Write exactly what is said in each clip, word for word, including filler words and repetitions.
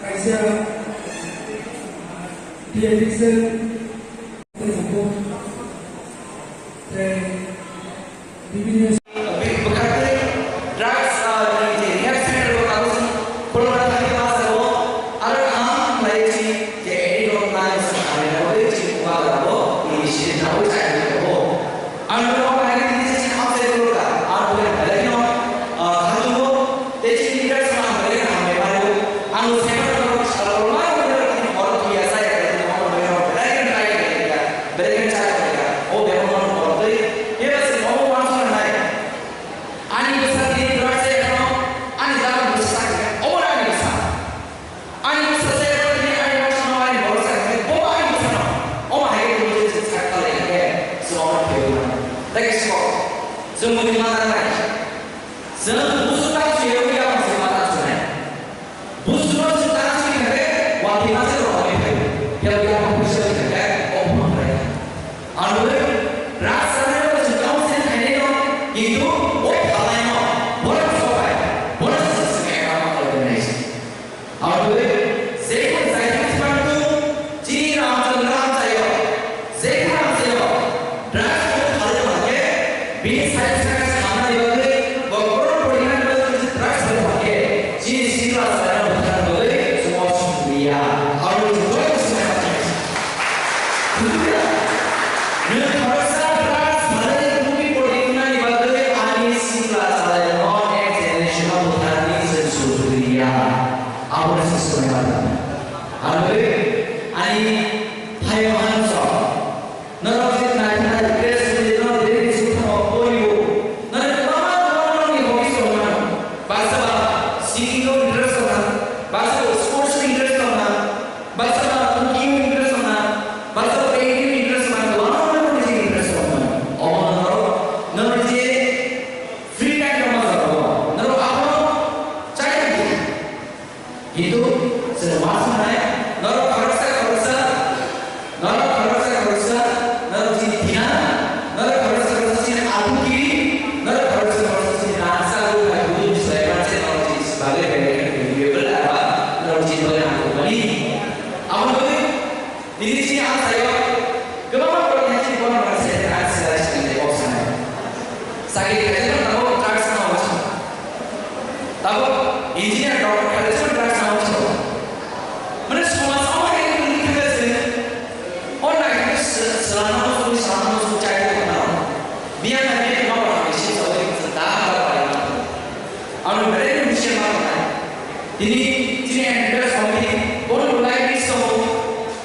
Kaisa D addiction tei bibinno bwkhaktwi drugs, ah, ni je rehab center o tabuk chwng khulumna thangwi ma jago. Aro ang khlai si je addict rok nai sakha bagwi chini bubagra bo initiative nawi chai tongo. Ang no hai ni je chini hamsai rok ka, ang bo belai no, ah, khatungo. Tei chini leaders rok ang belai khe hambai mano. Ang bo saimanrok sal rok ma rok ni horo thuya sa ya, belai khe try khlai ya, belai khe cha khlai ya. O bebak no horo twi, bebak se omo wansukna nai. Ani bwsa tini drugs se kheno, ani dam bwsa sa khe, omo ani bwsa. Ani bwsa se kheno tini ani wansukna ani borok sa khe, bo ani bwsa no. Omo hai khe tini je sa khlai khe, se omo phiyok mano. Tei khe siko, se muni ma nai. Chwng busu tang suya wi yapang se ma tang sunai. Busu no chwng tang sui khe, wa phi ma se rok wi phai. Phiya wi yapang busu wi khe, o phang phai. Ano wi, rak sa ne ro chwng tang se khai ne no, kintu o phalai no, bono so pai, bono se se khai ma ko ne. Aboni bagwi, je kono jagao thangthu, chini Ramchandra Ramchaio, je kono Ramchaio, drugs khe phalwi tongkhe, bini side side sanani bagwi, bo borok porinani bagwi drugs khe tongkhe, chini sikla chwrairok bwtharna bagwi chwng sumliya. Aboni bagwi chwng Nwng khoroksa drugs phalwi bumi pori wngnani bagwi ani sikla chwrairokno next generation-o bwtharni chwng sujuriya. Abono se swmai mano. Aboni ani phaiyong hanso norok je nai nai dress rwino bini sukha porio. Norok kwbangma kwbangma ni hobbies tongmano. Baksa ba singing-o interest tongna, baksa ba sports-o interest tongna, baksa ba cooking-o interest tongna, baksa ba painting-o interest tongna, kwbangma rokomni interest tongna. Omo norok, norok je free time tongma jaga o, norok abono chai tongdi. Kintu chwng uansuknai, norok khoroksa khoroksa, norok khoroksa khoroksa, norok chini thina, norok khoroksa khoroksa chini alu kiri, norok khoroksa khoroksa chini rangchak rok bai budu swlaiman se norok chini bagwi bai khe renewable aba norok chini bagwi nangkukmani. Aboni bagwi tini chini amchaio kwbangma borok ni chini borok rok se ang sila chini kok sanai. Sakri khaijak tabuk drugs no wngo. Tabuk engineer, doctor khaijak drugs no wngo. Mane somaj o hai wngwi thangkha se, o naikhe se-, selangno muchungwi, selangno muchungwi chai tongmano. Biyang naikhe ma ba hai se sawi se da ba ba ma. Ano bere ni musia ma ba. Tini chini enterprise committee bono belai ni so.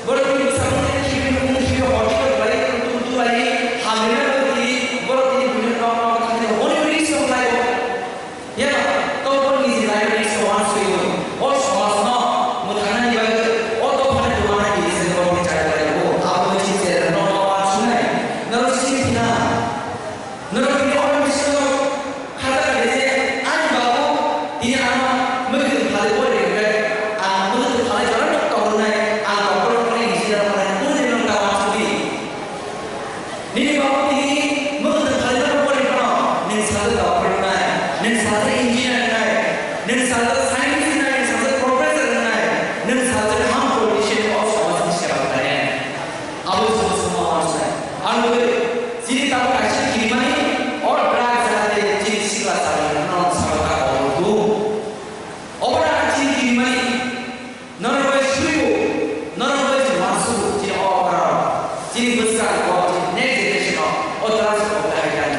Borok ni bwskango tei khibi nukung khibi hor khibi belai tung tung lai hamrina borok tini, borok tini buino nok nok thangwi honi honi song lai bo. Yaba to borok ni je lai ni song wan soi bo. O somaj no mwthangnani bagwi o dophani dwmani je borok ni chai lai bo. Abo ni je nok nok wan sunai. Norok sini thina. Norok tini ono bisingo khatar khe je ani babu tini ano mwkhwtwng phalwi pori rwkhe, ang mwkhwtwng phalwi jotono tongnai, ang doctor wngnai, engineer wngnai, kunu din nwng ta uansukdi. Nini babu tini mwkhwtwng phalwi jotono pori phano, nwng sajak doctor wngnai, nwng sajak engineer wngnai, nwng sajak scientist wngnai, nwng sajak professor wngnai, nwng sajak ham politician o somajni seba khlainai. Abo se bwskango uansuknai. Ang bai chini tabuk kaisa kirimani o drug jahate chini sikla chari no sabaka obo tu. Obo na chini kirimani norok bai suibo, norok bai uansugo chini o okra, chini bwskang o chini next generation o o drug o bai hai.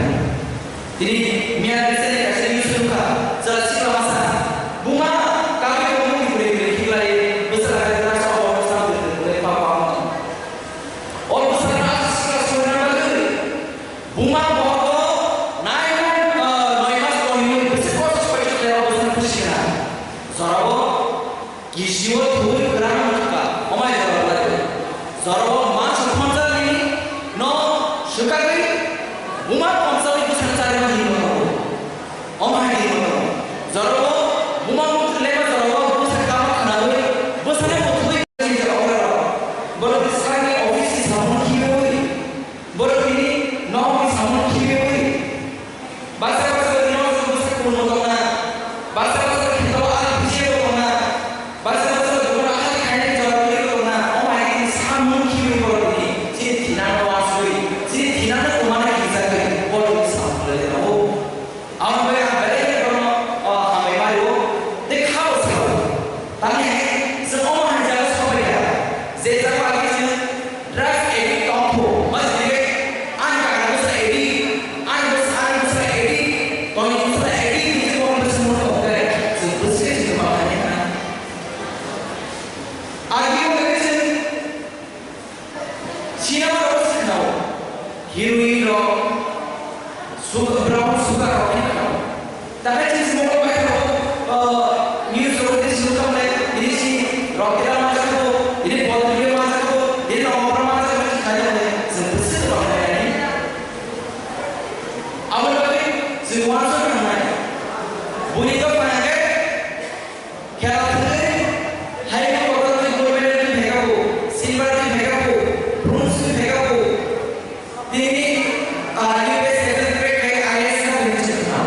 Tini miya recently kaisa news nukha, chwla sikla masa buma kami komung ni bwrwi bwrwi khiklai bwsa lagai drugs o bwsa bwrwi bwrwi pa pa. O bwsa drugs sikla songna bagwi buma bohogo nine month, ah, noi mas tongwi bwsa kosto kosto khe o bwsa phusi gana. Jorao Kisio thwi kwrang wngkha, omai jora lai. Jorao ma sukmajani no swkagwi buma pomsai bwsang chari ma Omo hai ni moto. Jora o buma muthung lema jora o bwsa kama khwnawi, bwsano muthungwi je okra rok. Borok ni sakni office ni samung khibiwi, borok ni nok ni samung khibiwi. Basa basa ni nok bwsa kuno tongna. Basa basa khito al bisi tongna. Basa basa dokan ahal khainai jora twi tongna. Omo hai ni samung khibiwi borok ni. Chini thinano waswi, chini thinano kumana kijagwi borok ni samung le tongna. Abo bai ang belai khe bono, o, hambai mario, tei kha bo sao. Tamni hwnba khe chwng omo hai jaga sobai kha. Je jaga age chwng drugs addict tong pho, ma chini khe ani kaka bwsa addict, ani bwsa, ani bwsa addict, toni bwsa addict, tei bo bwsa mo tong khe chwng bwswk chwng ma kha. Agi bo khe chwng Cinema rok se khao, heroine rok, su-, brown sugar rok se khao. Takai chini simo ko bai khao, uh, news rok se simo ko bai, ini si rok kira ma khao, ini bol kira ma khao, ini rok ma khao, ini khai khao, se se rok khai ni. Abo rok se wansa khai. Buni to khai. Khela thwngwi hai ni kotor twi gold medal twi phaikha bo, silver twi phaikha bo, bronze twi phaikha bo. Tini, ah, U P S S grade khai I A S kha tini chwng khna.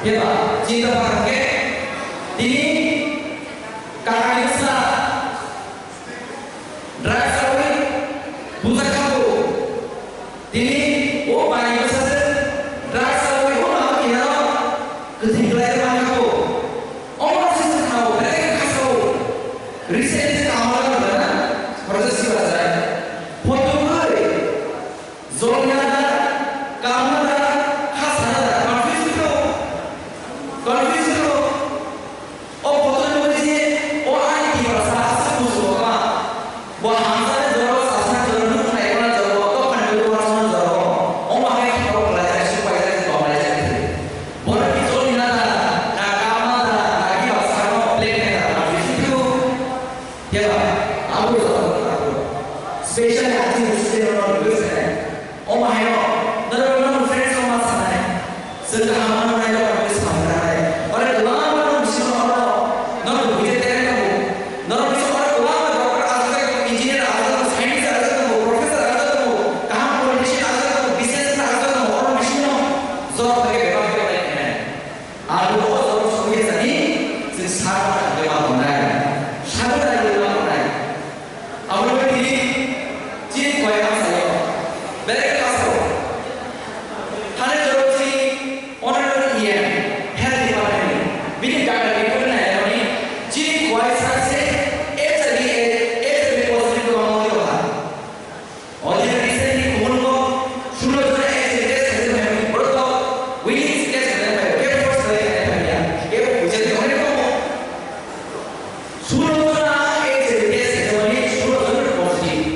Phiya ba, chinta ba hwnkhe tini kakani bwsa drugs rwi bujak kha bo. Tini o bai bwsajwk drugs rwi o lama kinaro kwthwi kwlai rwmani kha bo. Omo se se khao, belai khe kha sao. Recently kama rwna, Professor Siva Rajai. Photo bai, jolna da, kama da, kha sana da, confuse kho, confuse kho. O photo nugwi je, o ani Tiprasa aswk buj rwkma. Bo hamjaknai jora o, sasnai jora o, nuknai jora o, dophani bagwi uansuknai jora o. Omo hai khe borok kwlaijak, swk paijak, tonglaijak khe. Borok ni jolni nata, na kama da, na kiba sakno plate neta, na bisi phiyok. Phiya ba, abo jora o, abo. Special hati student rok request khainai. Omo haino, norok norok friends rok ma sanai. Chwng kaham mano nai rok rok samung tangnai. Ore kwbangma norok bisingo oro norok bujai talent tongo. Norok bisingo oro kwbangma doctor ajak tongo, engineer ajak tongo, scientist ajak tongo, professor ajak tongo, kaham politician ajak tongo, businessman ajak tongo, oro bisingo job khe bebak khe nai khe nai. Abo o job songya sani chwng sakno thangwi ma tongnai. Sakno thangwi ma tongnai. Abo tini chini koi ang sayo. Belai khe paso. Thani joro chini honorable E M, health department ni, bini data report naimani chini koi sa se H I V, H I V positive kwbangma wngwi tongkha. Odi recently kubun bo sulo jona H I V test khaijak nai borok to willing test khaijak nai, kebo force khaijak nai, kebo pujak nai, onek tongo. Sulo jona H I V test khaijak nai, sulo jona positive.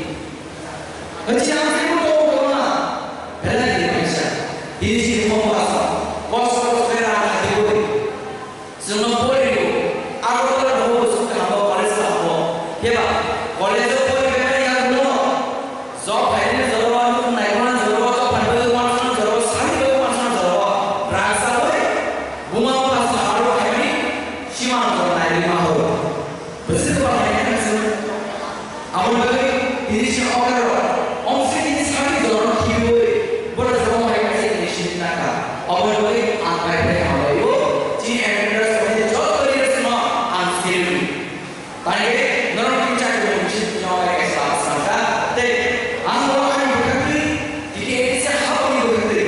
Hwnwi ang teibo tongo kwbangma. Belai ni kaisa. Tini chini kokno asa. Kosto kosto khe rang khatwi bui. Chwngno porigo. Agartala rogo bwswk kaham bo college kaham bo. Phiya ba college o poribai mani yagulo. Job khainani jora o, naikolnani jora o, job khainani jora o, uansuknani jora o, sari bagwi uansuknani jora o. Rang sawi buma bupha saharo khaimani siman jora naiwi ma horo. Bwswk ba hai khe chwng aboni bagwi tini chwng okra rok omswk tini sakni jorano khibiwi borok jomo hai khe tini sini nangkha. Aboni bagwi ang bai bai hambai o chini administrator committee joto leaders no ang sirwi. Tani norok tini chakri rok bisi jomo hai khe sa sangkha tei ang bo ani bwkhaktwi T T A D C hapni bwkhwtwi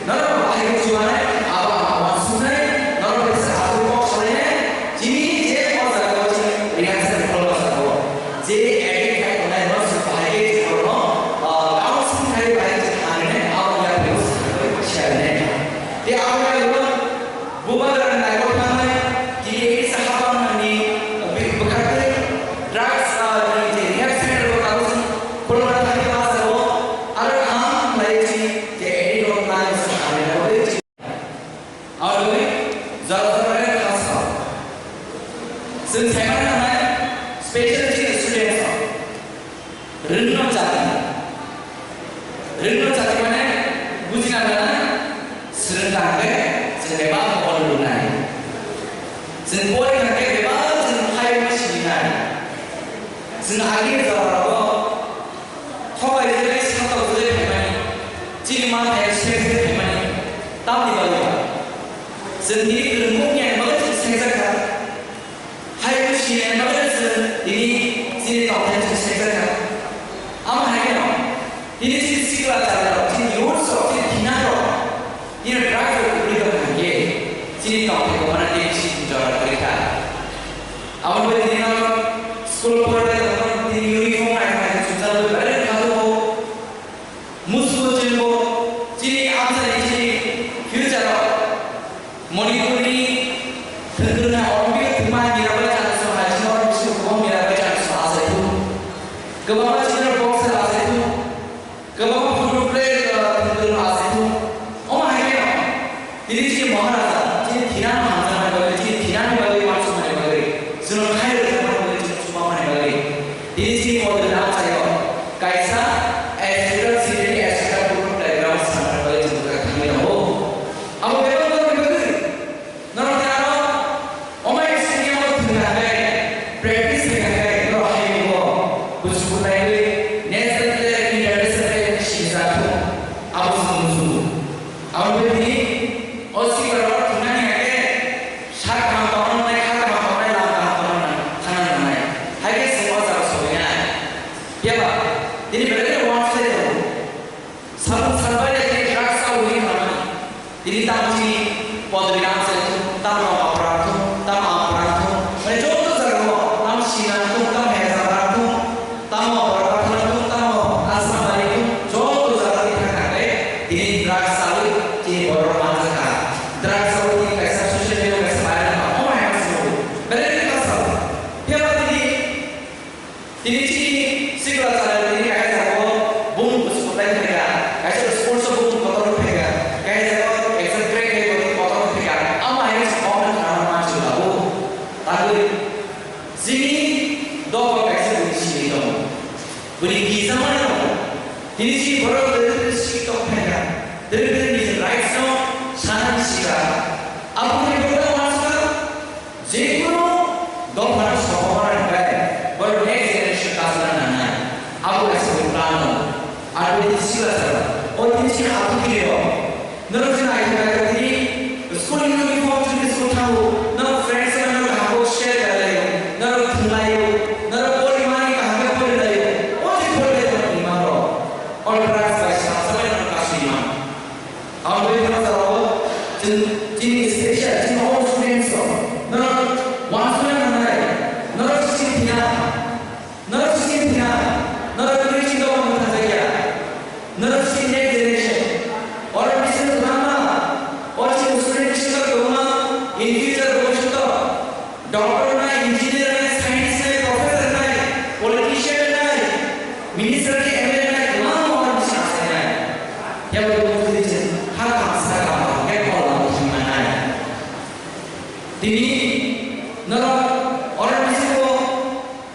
norok bahai chuanai, abo ang uansuknai, norok kaisa aswk kok salainai, chini je o jaga o chini rehearsal kholma sabo, je edit khai tongnai no se bahai khe borokno, ah, counseling khai bahai khe thangnai, abo ya phuru sakwi siyanai. Tei abo ya Bubagra ni naikolthangwi T A D C hapangni bwkhaktwi drugs ni je rehab center o tabuk khulumna thangwi ma sabo, aro ang khlai chini je addict rok nai se hamya bagwi chini. Aro bagwi jora jora le kha sao. Chwng saimano nangnai special chini students rok. Rwngno chati. Rwngno chati mane bujina nana swrwng tangkhe chwng bai bangma borok rwnai. Chwng pori kha khe bebak chwng hai wngwi sinai. Chwng agini jora rogo thobai jwlai satok jwlai phaimani. Chini ma thai sek jwlai phaimani. Tamni bagwi ba? Chwng nini kwrwngmung ni bagwi chwng sengjakha. Hai wngwi sinai bagwi chwng tini chini tongthai chwng sengjakha. Amo hai kheno tini chini sikla chwla rok, chini youths rok, chini thina rok. Tini drugs rok kwrwi tong kha khe, chini tongthai bo mano tei chini jora kwrwi kha. Abo bai tini no school porda tong tini uniform nai nai chujak bai bare kha to. Musu chini bo chini amsa ni chini future rok. Manipur ni thwngkwrwng hai Olympic thwngma Mirabai Chandra Song hai chini oro bisingo kwbang Mirabai Chandra Song achai thung. Kwbangma chini boxer achai thung. Kwbangma football player, uh, thwngkwrwng no achai thung. Omo hai khe no, tini chini Maharaja, chini thinani hamjakmani bagwi, chini thinani bagwi, uansukmani bagwi, chwngno khai rwjakmani bagwi, chwngno chubamani bagwi, tini chini Kodrina amchaio kaisa athletic city ni athletic football playground sanani bagwi chwng thangwi tongo. Abo bebak borokni bagwi. Norok tei aro omo stadium o thwngkha khe, practice khaikha khe, norok hayung o buchuknaiwi national player, international player hinwi sinijak thung, abo chwng muchungo. Aboni bagwi o sikla rok thwngnani hai khe sak kaham tongna nangnai, kha kaham tongnai, lama kaham tongna nang-, thangna nangnai. Hai khe chwng o jaga sobainai. Phiya ba, tini belai kheno uansukjak tongo. Samung salbai ya tini drugs o wi khamani. Tini tamo chini podri nang se thung, tamo apra thung, tamo apra thung. Mane joto jaga o, tamo sinang thung, tamo hezabra thung, tamo apra thung, tamo asam bari thung, joto jaga tini thang thang le, tini drugs o wi tini borok manjakha. Drugs o wi tini kaisa social media kaisa viral kha, omo hai ma se thung. Belai kha sa. Phiya ba tini Tini chini sikla chwla tini kaisa jaga o bumung kwchwk kwplai phaikha, kaisa sports o bumung kotor phaikha, kaisa jaga o exam crack khai kotor phaikha, amo hai se kok no khna ma chwla bo. Tangwi chini dophano kaisa bini simi tongo. Bini kisa mano tongo. Tini chini borok twi twi sik tok phaikha, twi twi nini rights no sanani sikha. Abo ni borok no uansukha. Jekunu dophano sokomorna hwnbai, borok next generation kasuna nangnai. Abo kaisa bo plan tongo. Aro bini sikla saka, o tini chini aphuru kiri rok. Norok chini aphuru kiri rok tini school uniform chini school thango. Norok friends rok norok kaham bo share khlai laio. Norok thwng laio. Norok pori mani kaham khe pori laio. O je pori lai tongmani rok. O drugs bai salsa bai norok kasui mano. Ang bai norok jora o chwng chini special chini all students rok norok uansukna nangnai, norok chini thina, norok chini thina, norok kwrwi chini dopha mwthangjakya, norok chini next generation. Oro bisingo kwbangma o chini student bisingo kwbangma in future bhobishoto Doctor wngnai, engineer wngnai, scientist wngnai, professor wngnai, politician wngnai, minister ni M L A wngnai, kwbangma oro bisi achainai. Yabo bo twi se ha kaham sa kaham kaham khe kol lama thangmanai. Tini norok oro bisingo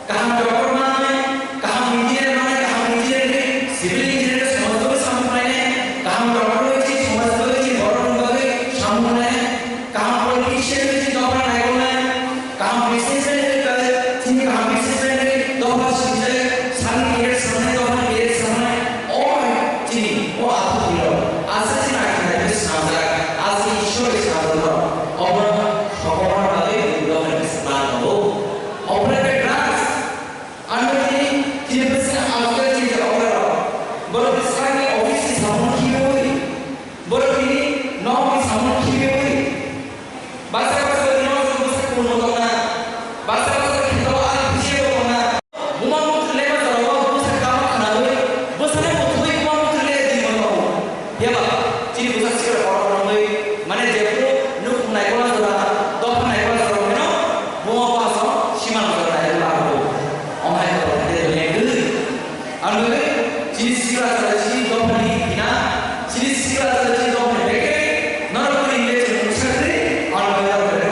kaham doctor mangnai, kaham engineer mangnai, kaham engineer ni, civil engineer ni somaj bagwi samung khlainai, kaham doctor wi se somaj bagwi se borok rok bagwi samung khlainai, kaham politician wi se dopha naikolnai, kaham businessman wi se kaham businessman wi dopha swijak, sani career sangnai, dopha career sangnai, o hai chini, o aphuru rok, aswk chini akhirnai bai sangjak, aswk Ishwar bai sangjak rok, obo sokomorna bagwi dopha ni plan tongo. Operate drugs. Ano tini, tini bwswk ang khe tini okra rok. Borok bwswk ni office ni samung khibiwi. Borok tini nok ni samung khibiwi. Basa basa ni nok ni bwswk kuno tongna. Basa basa ni khito ang bisi tongna. Buma bwtwk lema jora o bwswk kama khwnawi. Bwswk ni bwtwi buma bwtwk le di mono. Phiya ba, chini bwsa sikla borok romwi, mane jephru nukhung naikula jora, dopha naikula jora hwnkhe no, buma bwsa sima jora naikula abo. Omo hai jora hwnkhe dunia kwrwi. Ang bagwi chini sikla jora chini dophani hina, chini sikla jora chini dophani beke, norok kwrwi hwnkhe chwng mungsa kwrwi, ang bagwi norok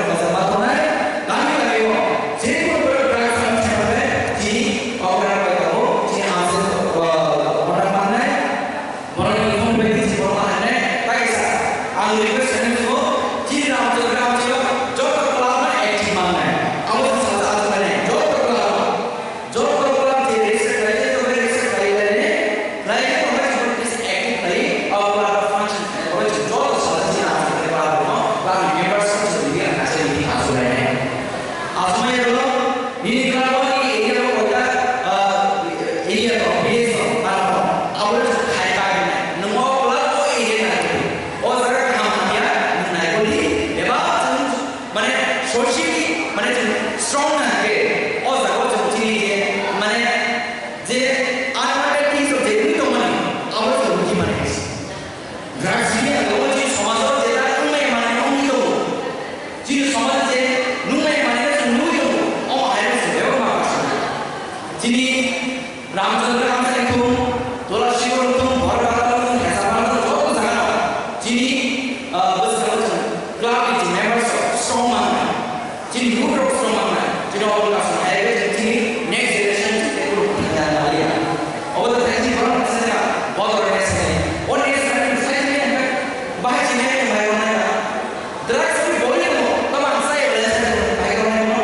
Drugs ni boli mo, tamo ang sai wala sai, pai ko mo.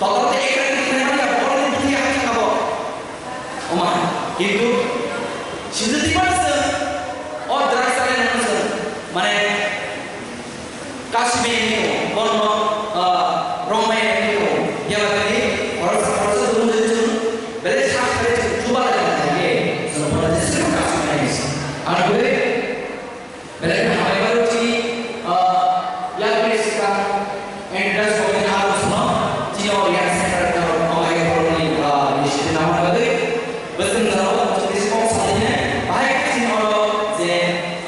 Totoro te ekra ni kena mani boli ni buti ang kabo. Oma, kintu, sida di mana se? O drugs ale nang se, mane, kasih ni mo, kono, ah, rong mai ni mo, ya bata ni, orang sa orang sa dulu dulu, beli sah beli coba lagi, so pada disitu kasih ni. Anak gue, Belai khe hambai phano chini, ah, yakni swkang entrance committee ni aro sano chini o rehab center no hambai phano ni, ah, initiative nangma bagwi. Bwswk jora o chini kok salai nai, bahai khe chini oro je,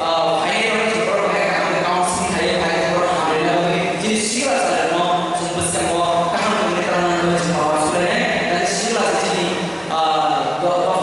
ah, phainai rok ni borok bahai khe ang counseling khlaiwi, bahai khe borok hamrwina bagwi chini sikla chwrairokno chwng bwskango kaham tongwi tongna bagwi chwng power sulainai. Tei sikla se chini, ah, do-,